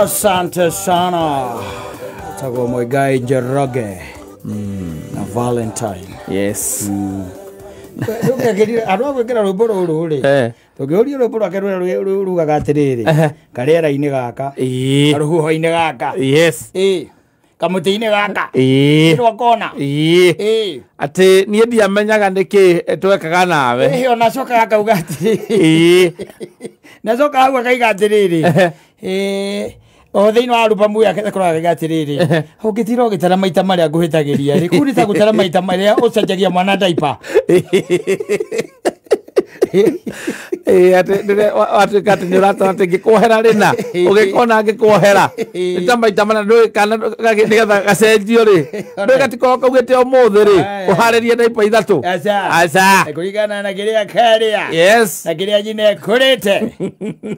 Asante sana. Tagwo Muigai Njoroge na Valentine. Yes. Andũ a gwĩkĩra rwĩmbo rũrũ rĩ, tũngĩũria rwĩmbo rwake rũrĩa rugaga atĩrĩrĩ, karĩera-inĩ gaka, karũhuho-inĩ gaka, yes, kamũtĩ-inĩ gaka, rwa kona, atĩ niĩ ndiamenyaga nĩkĩ twekaga nawe. Ona acokaga akauga atĩrĩrĩ, na acoka hau akaiga atĩrĩrĩ, o thĩinĩ wa alubamu yake akoragwo akaiga atĩrĩrĩ, ũngĩtira ũgĩtara maita marĩa ngũhĩtagĩria rĩ, kũu nĩ ta gũtara maita marĩa ũcenjagia mwana diaper. Atuĩka atĩ nĩ ũratara atĩ ngĩkuohera rĩna, ũgĩkona ngĩkuohera nĩ ta maita mana ndũĩ kana nĩgetha gacenjio rĩ, ndũĩ gatikoragwo kaugĩte ũmũthĩ rĩ, ũharĩrie diaper ithatũ. Aca. Kũringana na kĩrĩa karĩa. Yes. Na kĩrĩa nyina ekũrĩte.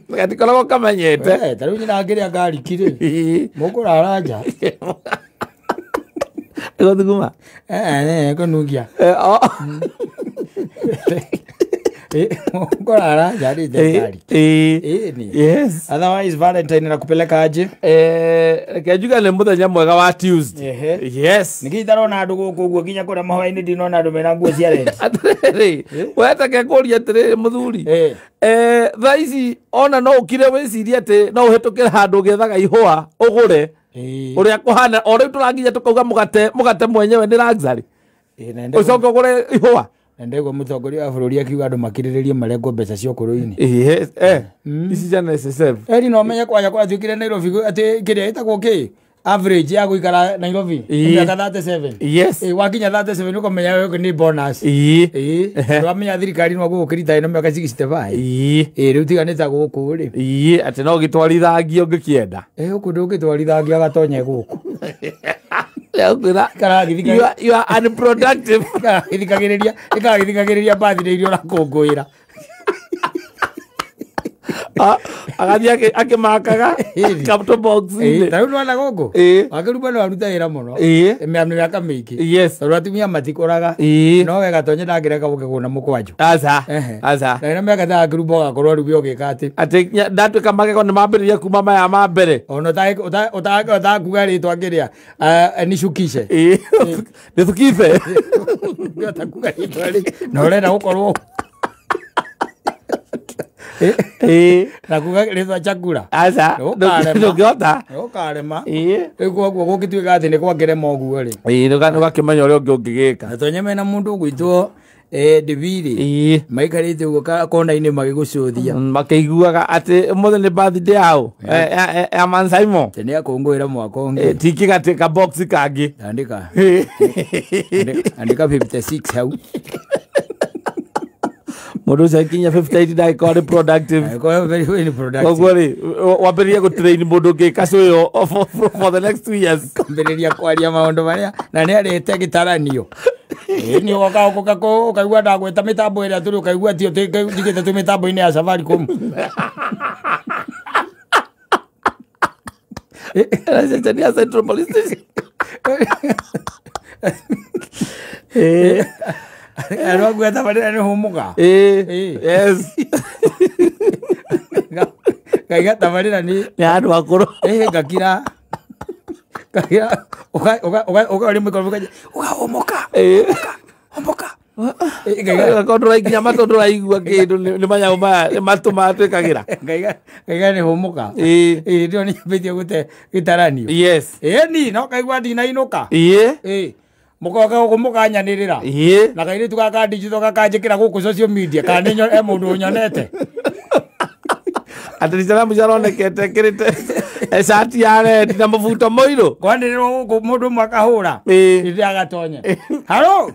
Gatikoragwo kamenyete. Ta rĩu nyina angĩrĩa ngariki rĩ, mũkũrara nja. Ĩgũthuguma? Kũnungia. Yes. Otherwise Valentine nakupeleka aje? Reke nĩ mũthenya mwega wa Tuesday. Yes. Nĩkĩ itarona andũ gũkũ ũguo nginya kũrĩa mahoya-inĩ ndinona andũ mena nguo cia red. Atĩrĩrĩ, we ta kũria atĩrĩrĩ mũthuri. Thaa ici ona no ũkire wĩcirie atĩ no ũhĩtũkĩre handũ ũgĩethaga ihũa ũgũre. Ũrĩa kũhana o rĩu tũranginya tũkauga mũgate mwenyewe nĩ luxury. Ũcoke ũgũre ihũa. Na ndegwa mũtongoria wa bũrũri akiuga andũ makirĩrĩrie marengwo mbeca cia ũkũrũ-inĩ. Ici cia NSSF. Eri no menye kwanja kwatuĩkire Nairobi atĩ kĩrĩa ĩtagwo kĩ average ya gũikara Nairobi mĩaka 37. Yes. Wakinya 37 ũkamenya wewe nĩ bonus. Wamenya thirikari no gũgũkĩrita ĩno mĩaka 65. Rĩu tiga nĩ ta gũkũ rĩ. Atĩ no ũgĩtwarithangia ũngĩkĩenda. Gũkũ ndũngĩtwarithangia gatonye gũkũ. You are unproductive. Ikaragithikagĩrĩria birthday iria ũrakũngũĩra. Agathiĩ akĩmakaga capital box-inĩ. Ta rĩu nĩwona gũkũ wakĩruba no aruta wĩra mũno mĩaka mĩingĩ. Yes. Tondũ atumia matikũraga. No we Gatonye ndangĩreka gũkĩgũra na mũkwanjũ. Aca. Aca. Na ĩno mĩaka ta akĩruba ũgakorwo rĩu ũgĩka atĩ atĩ ndatuĩka magego nĩ mambĩrĩria kuma maya ma mbere. Ona ũtakuga rĩtwa kĩrĩa nicukishe. Nĩthukibe. Ũtakuga rĩtwa rĩ na ũrenda gũkorwo na kuga rĩtwa chakula. Aca. Ndũngĩhota. Ũkarema. Rĩu koguo gũgĩtuĩka atĩ nĩ kwangĩrema ũguo rĩ. Nĩũgakĩmenya ũrĩa ũngĩ ũngĩgĩka. Gatonye mena mũndũ ũgwĩtwo Ndibiri maikarĩte ũguo kona-inĩ magĩgũcũthia. Makĩiguaga atĩ ũmũthĩ nĩ birthday yao ya Man Simon. Atĩ nĩ akũngũĩra mwaka ũngĩ. Ti kĩgatĩ ka box kangĩ. Andĩka. Andĩka 56 hau. Mũndũ ũcio akinya 58 ndagĩkorwo arĩ productive. Agĩkorwo very very productive. Koguo rĩ, wambĩrĩrie gũtrain mũndũ ũngĩ kacũyũ for the next 2 years. Ambĩrĩria kwaria maũndũ marĩa na nĩ arĩte gĩtaranio. Nĩ ũgoka ũkaigua ndagwĩta mĩtambo ĩrĩa tũrĩ ũkaigua tio tigĩte twĩ mĩtambo-inĩ ya Safaricom. Ceceni ya Central Police Station. Andũ a tabarĩra nĩ hũmũka. Yes. Ngaiga tabarĩra nĩ andũ akũrũ. Ngakira. Ngakira ũka rĩmwe ũkahũmũka. Hũmũka. Gakorwo ndũraikinya matũ ndũraigua kĩndũ nĩ manyamũ maya nĩ matũ matwĩkagĩra. Ngaiga nĩ hũmũka. Ndio nĩnyambĩtie gũte gĩtaranio. Yes. Ni no kaigua ndinainũka. Mũkoka gũkũ mũkanyanĩrĩra. Na kairĩtu gaka digital gakanjĩkĩra gũkũ social media kana nĩ he mũndũ ũnyonete. Atĩ rica mũico aronekete ekĩrĩte cati ya red na mũbuto mũirũ. Kwanĩrĩrwo gũkũ mũndũ ũmwe akahũra. Rĩrĩa Gatonye. Haro.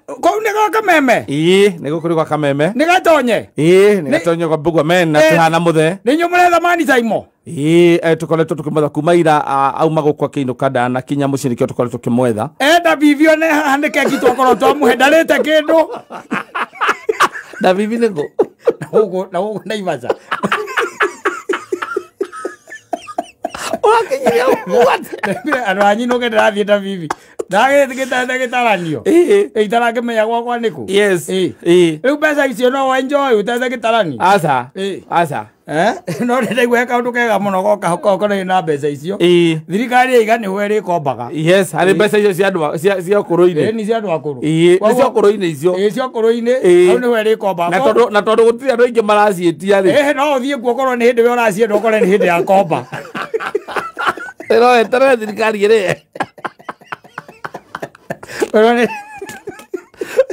Kũu nĩ gwa Kameme? Nĩ gũkũ nĩ gwa Kameme. Nĩ Gatonye? Nĩ Gatonye kwa Mbugua men na tũhana mũthee. Nĩ inyuĩ mũretha Man Simon? Tũkoretwo tũkĩmwetha kuma ira auma gũkũ akĩinũka ndanakinya mũciĩ nĩkĩo tũkoretwo tũkĩmwetha. Enda bibi one haha nĩ keki twakorwo twamũhe ndarĩte kĩndũ. Na bibi nĩ kũ? Na gũkũ Naivasha. Ũrakinyire ũguo atĩa? Andũ a nyinũke ndĩrathiĩ na bibi. Ndagĩtanda gĩtaranio. Itarakĩmenya gwakwa nĩkũ. Yes. Rĩu mbeca icio no enjoy ũtete gĩtaranio. Aca. Aca. No ndĩraigua he kaũndũ kega mũno goka gokonainie na mbeca icio. Thirikari yaiga nĩho ĩrĩkombaga. Yes, harĩ mbeca icio cia andũ cia ũkũrũ-inĩ. Nĩ cia andũ akũrũ. Nĩ cia ũkũrũ-inĩ icio. Cia ũkũrũ-inĩ, hau nĩho ĩrĩkombaga. Na tondũ gũtirĩ andũ aingĩ maraciĩtia rĩ. No ũthiĩ kuo okorwo nĩ hĩndĩ we ũracienda ũkore nĩ hĩndĩ ya komba. Ĩro eterere thirikari ĩrĩhe.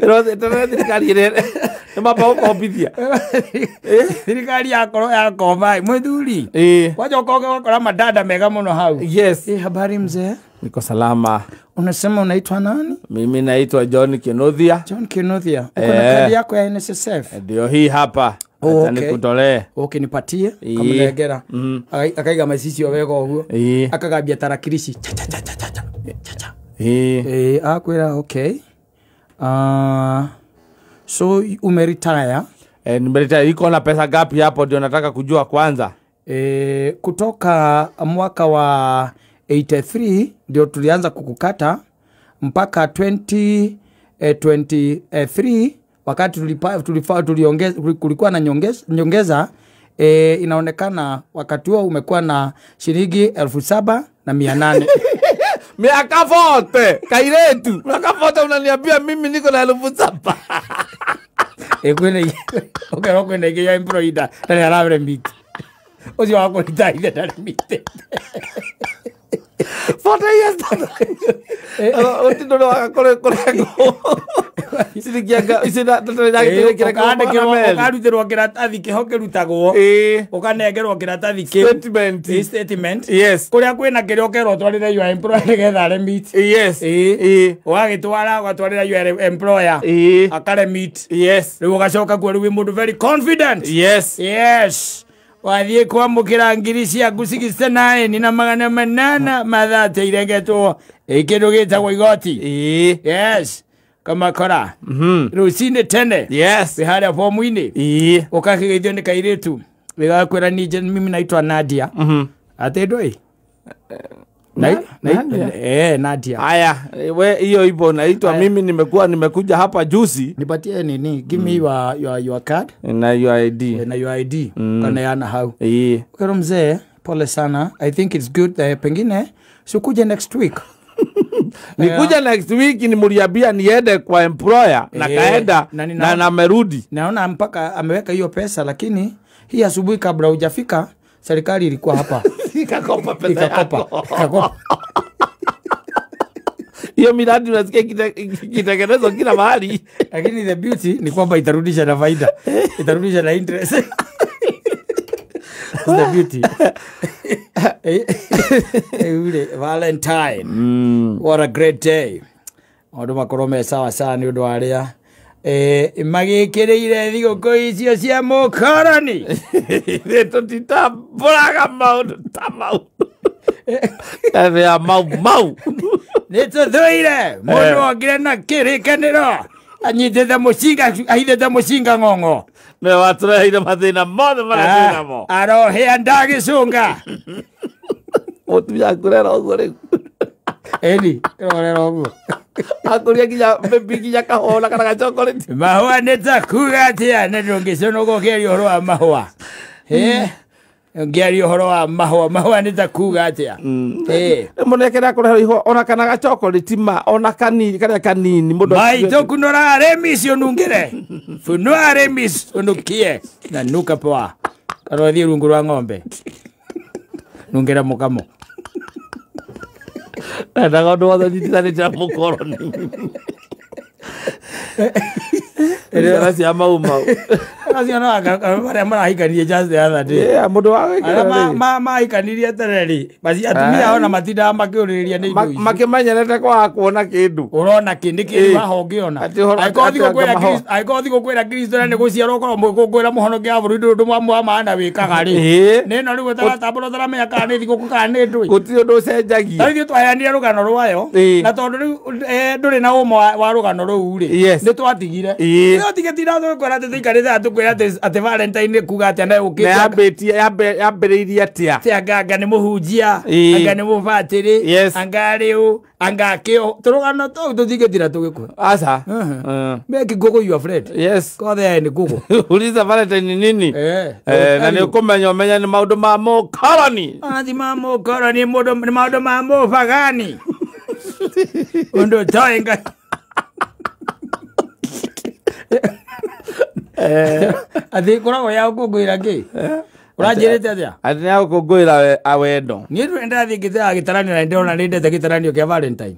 Ĩro eterere thirikari ĩrĩhe. Nĩ mamba gũkombithia. Thirikari yakorwo yakomba mũthuri. Kwanja ũkoge ũgakora madada mega mũno hau. Yes. Habari mzee? Niko salama. Unasema unaitwa nani? Mimi naitwa John Kinuthia. John Kinuthia. Uko na kadi yako ya NSSF? Ndio hii hapa. Acha nikutolee. Okay, nipatie. Kamnegera. Akaiga macicio wega ũguo. Akagambia tarakilishi. Cha cha cha cha cha cha cha. Akwira okay. So umeretire? Nimeretire. Iko na pesa gapi hapo ndio nataka kujua kwanza. Kutoka mwaka wa 83 ndio tulianza kukukata mpaka 2023 wakati tuliongeza, kulikuwa na nyongeza. Inaonekana wakati huo umekuwa na shilingi 7,800. Miaka 40 kairetu. Miaka 40 unaniambia mimi niko na 7,000. Kwene okay, kwene ya employee ndari arabere miti. Ucio wa kũrita ithe ndarĩ miti. 40 years. Ũtindũ wa kore kore go. Ciringi ici na ũkarutĩrwo kĩratathi kĩho kĩrutagwo. Ũkanengerwo kĩratathi kĩu. Statement. Statement. Yes. Kũrĩa kwĩna kĩrĩa ũkerwo ũtwarĩre your employer nĩgetha remit. Yes. Ũgagĩtwara ũgatwarĩra your employer. Akaremit. Yes. Rĩu ũgacoka kuo rĩu wĩ mũndũ very confident. Yes. Yes. Wathiĩ kwamũkĩra ngiri ciaku 69 na magana manana mathate irengetwo kĩndũ gĩtagwo igoti. Yes. Kamakora. Rũcinĩ tene. Yes. Wĩ harĩa fomu-inĩ. Ũkakĩgeithio nĩ kairĩtu. Gĩgakwĩra nije mimi naitwa Nadia. Atĩ ndũĩ? Nadia. Haya, we hiyo ipo naitwa mimi nimekuwa nimekuja hapa juzi. Nipatie nini? Give me your card na your ID. Na your ID. Kana yana hau. Kero mzee, pole sana. I think it's good pengine sikuje next week. Nikuja next week ni mliambia niende kwa employer na kaenda na namerudi. Naona mpaka ameweka hiyo pesa, lakini hii asubuhi kabla hujafika serikali ilikuwa hapa. Ikakopa pesa yako. Ikakopa. Hiyo miradi unasikia ikitengenezwa kila mahali. Lakini the beauty ni kwamba itarudisha na faida. Itarudisha na interest. That's the beauty. Valentine. What a great day. Maũndũ makorwo me sawa sawa nĩ ũndũ wa arĩa magĩkĩrĩire thigũkũ icio cia mũkoroni. Ithuĩ tũtitambũraga maũndũ ta mau. Ya mau mau. Nĩ tũthũire mũndũ okire na kĩrĩkanĩro anyitĩte mũcinga ahithĩte mũcinga ng'ong'o. Nĩwe watũreheire mathĩna mothe marĩa twĩ namo. Arohĩa ndagĩcũnga. Mũtumia akũrera ũguo rĩu. Ĩni, kĩrorera ũguo. Akũria nginya baby nginya kahũa kana gachokoleti. Mahũa nĩ ta kuga atĩa na ndũngĩconoka ũkĩaria ũhoro wa mahũa. Ũngĩaria ũhoro wa mahũa, mahũa nĩ ta kuga atĩa. Mũnekere akũreherwo ihũa ona kana gachokoleti ma ona kanini karĩa kanini mũndũ. Maitũ kunora remis ũnungĩre. Funua remis ũnukie na nuka poa. Karothiĩ rungu rwa ng'ombe. Nungĩra mũkamo. Endaga ũndũ wothe ũnyitithanĩtie na mũkoroni. Ciana cia mau mau. Acio no arĩa marahikanirie just the other day. Yeah, mũndũ wa gwĩkĩra rĩ. Mahikanirie tene rĩ. Basi atumia ona matindaga makĩũrĩrĩria nĩ indo ici. Makĩmenyerete kwaga kuona kĩndũ. Ũrona kĩ nĩ kĩndũ haha ũngĩona. Angĩkorwo thikũ kwĩra Kristo na nĩ gũciarwo ũkorwo mũgũkwĩra mũhonokia wa bũrũri ndũrĩ ũndũ wa maana wĩkaga rĩ. Nĩ ĩno rĩu ũtaratambũra ũtaramenya kana nĩ thigũkũ kana nĩ ndũĩ. Gũtirĩ ũndũ ũcenjagia. Ta ithuĩ twaheanire rũgano rwayo na tondũ rĩu ndũrĩ na ũma wa rũgano rũu rĩ. Nĩ twatigire. Nĩ twatigire tũkwĩra atĩ tũikarĩte haha tũkwĩra ngũkwĩra atĩ Valentine kuga atĩa na ũkĩte yambĩtie yambĩrĩirie atĩa atĩ anga nĩ mũhunjia anga nĩ mũbatĩrĩ anga rĩu anga kĩo tũrũgano tũu tũtingĩtira tũgĩkũhe aca make Google your friend. Yes. Go there and Google. Uliza Valentine nini na nĩ ũkũmenya ũmenya nĩ maũndũ ma mũkoroni athi ma mũkoroni nĩ maũndũ ma mũbagani ũndũ ũtoĩ Ngai athi koragwo ya gũkũngũĩra kĩ ũranjĩrĩte atĩa atĩ nĩ ya gũkũngũĩra wendo niĩ ndũrĩ ndarathiĩ ngĩtega gĩtaranio na nĩndĩrona nĩndete gĩtaranio kĩa Valentine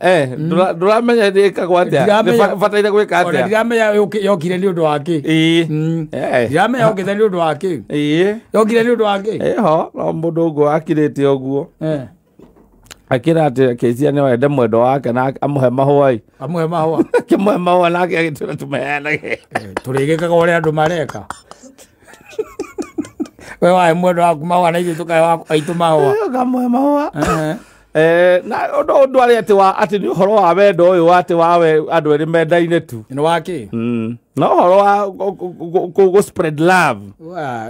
ndũramenya ĩkagwo atĩa bataire gwĩka atĩa ndiramenya yokire nĩ ũndũ wa kĩ ndiramenya yokĩte nĩ ũndũ wa kĩ yokire nĩ ũndũ wa kĩ ĩho no mũndũ ũguo akirĩte ũguo akĩra atĩ Kezia nĩ wende mwendo wake na amũhe mahũa amũhe mahũa akĩmũhe mahũa nake agĩtwĩra tũmeanage tũrĩgĩkaga ũrĩa andũ mareka we wahe mwendo waku mahũa na ithuĩ tũkahe aitũ mahũa ũkamũhe mahũa na ũndũ arĩa atĩ wa atĩ nĩ ũhoro wa wendo ũyũ atĩ wa andũ erĩ mendaine tu nĩ wa kĩ no ũhoro wa gũ spread love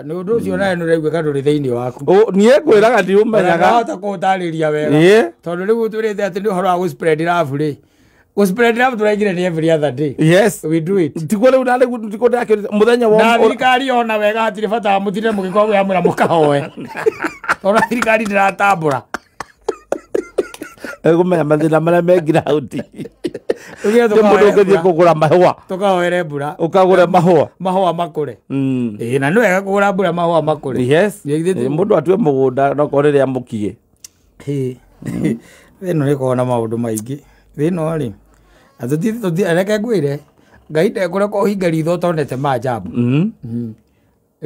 nĩ ũndũ ũcio nawe nĩ ũraigua ndũrĩ thĩinĩ waku niĩ ngwĩraga ndiũmenyaga ndahota kũũtarĩria wega tondũ rĩu ũtwĩrĩte atĩ nĩ ũhoro wa gũ spread love rĩ gũ spread love tũraigire nĩ every other day. Yes, we do it. Tiguo rĩu na rĩu tiguo ndĩrakĩũria mũthenya wa na thirikari ona wega hatirĩ bata wa mũtinde mũgĩkorwo mwĩhamwĩra mũkahoe tondũ thirikari ndĩratambũra ĩgũmenya mathĩna marĩa me ground nĩ mũndũ ũngĩthiĩ kũgũra mahũa tũkahoere mbura ũkagũre mahũa mahũa makũre ĩĩ na nĩ wega kũgũra mbura mahũa makũre. Yes, mũndũ atue mũgũnda nokorwo rĩrĩa mũkiĩ thĩno nĩ ĩkoragwo na maũndũ maingĩ thĩno rĩ reke ngwĩre Ngai ndekũreka ũhinge ritho ũtonete maajabu.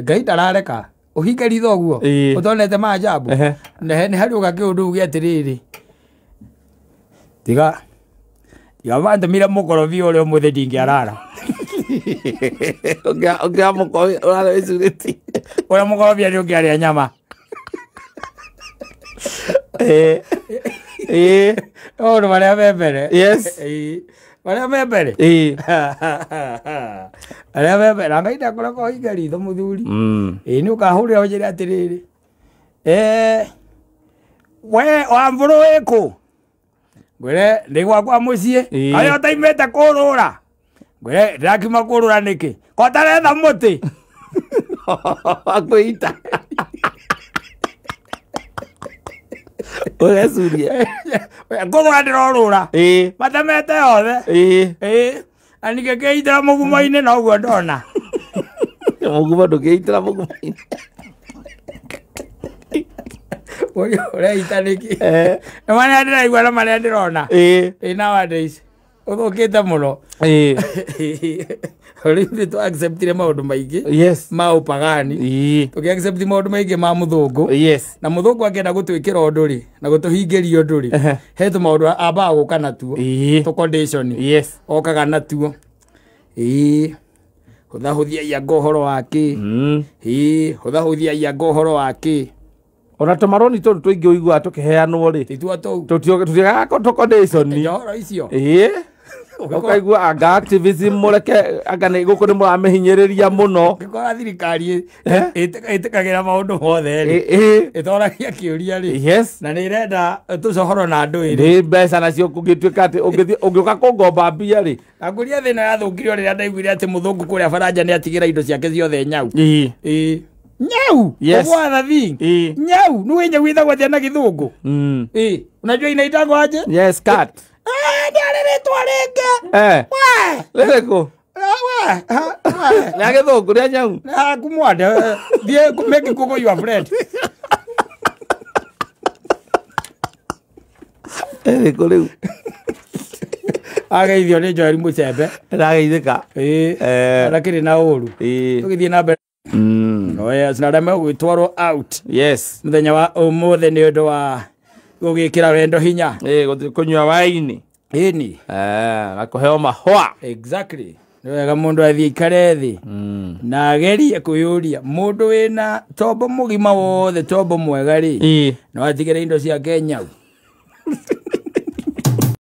Ngai ndarareka ũhinge ritho ũguo ũtonete maajabu nĩ harĩ ũga kĩũndũ uge atĩrĩrĩ tiga mandũmire mũkorobia ũrĩa ũmũthĩ ndingĩarara ũngĩa mũkorobia ũrarĩa wĩcurĩtie ũrĩa mũkorobia nĩ ũngĩarĩa nyama maũndũ marĩa me mbere. Yes, marĩa me mbere marĩa me mbere na Ngai ndakũreka ũhinge ritho mũthuri ĩĩ nĩ ũkahũrĩra ũnjĩre atĩrĩrĩ we Wambũrũ wĩkũ ngwĩre ndĩ gwakwa mũciĩ harĩa ũtaimĩte kũrũra ngwĩre ndĩrakiuma kũrũra nĩkĩ ko taretha mũtĩ akwĩita ũgecuria ngũrũra ndĩrorũra matemete yothe na ningĩ ngĩitĩra mũgumo-inĩ noguo ndona mũgumo ndũngĩitĩra mũgumo-inĩ ũreita nĩkĩ nĩ marĩa ndĩraigua na marĩa ndĩrona ĩ nowadays ũthũkĩte mũno rĩu nĩ tũ acceptire maũndũ maingĩ ma ũpagani tũkĩ accept maũndũ maingĩ ma mũthũngũ na mũthũngũ akĩenda gũtwĩkĩra ũndũ rĩ na gũtũhingĩria ũndũ rĩ he tũmaũndũ ambaga gũka natuo tũ condition okaga natuo hũthahũthia anga ũhoro wa kĩ hũthahũthia anga ũhoro wa kĩ ona tũmarũni tũtũ tũingĩ ũiguaga tũkĩheanwo rĩ tituo tũu tũtiagaga tũ condition ũhoro icio ũkaigua anga activism mũreke anga nĩ gũkũ nĩ mũramĩhinyĩrĩria mũno ũngĩkora thirikari ĩtĩkagĩra maũndũ mothe rĩ ĩtoragia kĩũria rĩ yes na nĩ ĩrenda tũcohoro na andũ ĩrĩ nĩ mbeca nacio kũngĩtuĩka atĩ ũngĩũka kũngomba mbia rĩ ngũria thĩna yathũkirio rĩrĩa ndaiguire atĩ mũthũngũ kũrĩa baranja nĩ atigĩra indo ciake ciothe nyau nyau. Yes. Other thing. Nyau. Nĩ nyau ĩthagwo atĩa na gĩthũngũ unajua inaitagwo aje? Yes, cat. Ndĩarĩ rĩtwa rĩngĩ rĩrĩkũ? Rĩa gĩthũngũ rĩa nyau kumwande thiĩ make Google your friend rĩrĩkũ rĩu ageithio nĩ Joel Mũcembe ndageithĩka ndakĩrĩ na ũru tũgĩthiĩ na mbere Oh yes, na arĩa megũgĩtwarwo out. Yes. Mũthenya wa ũmũthĩ nĩ ũndũ wa gũgĩkĩra wendo hinya gũthiĩ kũnyua waini ĩni na kũheo mahũa. Exactly. Nĩ wega mũndũ athiĩ aikare thĩ na agerie kwĩyũria mũndũ wĩna tombo mũgima wothe tombo mwega rĩ no atigĩre indo ciake nyau.